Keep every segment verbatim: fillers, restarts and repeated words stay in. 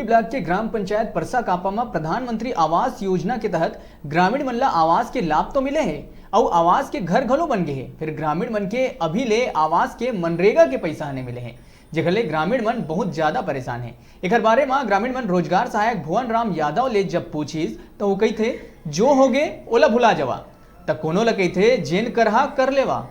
Block के ग्राम पंचायत परसा कापा म प्रधानमंत्री आवास योजना के तहत ग्रामीण मन ल आवास के लाभ तो मिले हे, अउ आवास के घर घलो बन गे हे, फिर ग्रामीण मन के अभी ले आवास के मनरेगा के पैसा ह नइ मिले हे, जेखर ले ग्रामीण मन बहुत ज्यादा परेशान हे। एखर बारे म ग्रामीण मन रोजगार सहायक भुवन राम यादव ले जब पूछिस, त वो कहिथे, "जो होगे, ओला भुला जवा।" त कोनो ल कहिथे, "जेन करहा, कर लेवा।"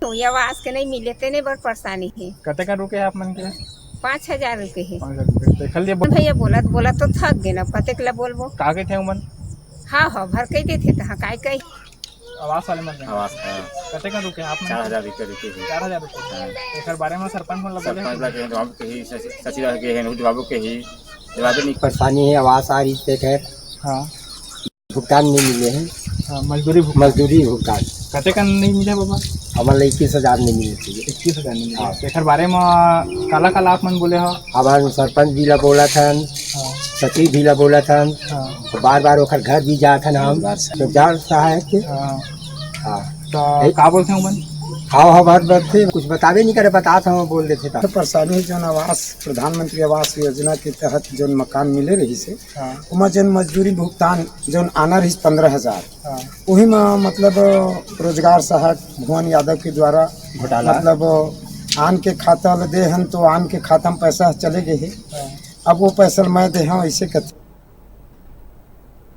तो ये आवास के नहीं मिले, तेने बड़ परेशानी हे। कतेक रुके हे आप मन के? पाँच हजार रुके हे। पाँच हजार रुके। तो एखर लिए बोल- भैया बोलत, बोलत तो थक गे ना, कतेक ला बोलबो? का कहिथे उमन? हाँ, हाँ, भर कहि देथे, त हाँ, काय कही? आवास वाले मन के? आवास, हाँ। कतेक रुके हे आप मन के? चार हजार रुपये रुके हे। चार हजार रुके। हाँ। एखर बारे में सरपंच मन ला बोले सरपंच हो? ला कहे, जवाब कही, सच-, सचिव ला कहे, जवाब कही, जवाब नहीं। परेशानी हे, आवास आ रही है, खैर। हाँ। भुगतान नहीं मिले हे। हाँ, मजदूरी भुगतान। मजदूरी भुगतान। कतेक नहीं मिले बाबा? हमन ला इक्कीस हजार नहीं मिले थे। इक्कीस हजार नहीं मिले। हाँ। एखर बारे में काला काला आप मन बोले हो? हमन सरपंच भी ला बोलत हन, हाँ। सचिव भी ला बोलत हन, हाँ। तो बार बार ओखर घर भी जात हन हम, बार से। तो जान सहायक के। हाँ। हाँ। तो ए- का बोलथे उमन? हाँ, हाँ, बात बोलथे, कुछ बताबे नहीं करे, बतात हन, बोल देथे ता। तो परेशानी हे, जौन आवास, प्रधानमंत्री आवास योजना के तहत जौन मकान मिले रहिस हे, हाँ। ओमा जौन मजदूरी भुगतान जौन आना रहिस पंद्रह हजार, हाँ। उही म मतलब रोजगार सहायक भुवन यादव के द्वारा घोटाला। मतलब आन के खाता ल दे हन, तो आन के खाता में पैसा चले गए हे। हाँ। अब वो पैसा ल मैं दे हूँ, ऐसे कथे।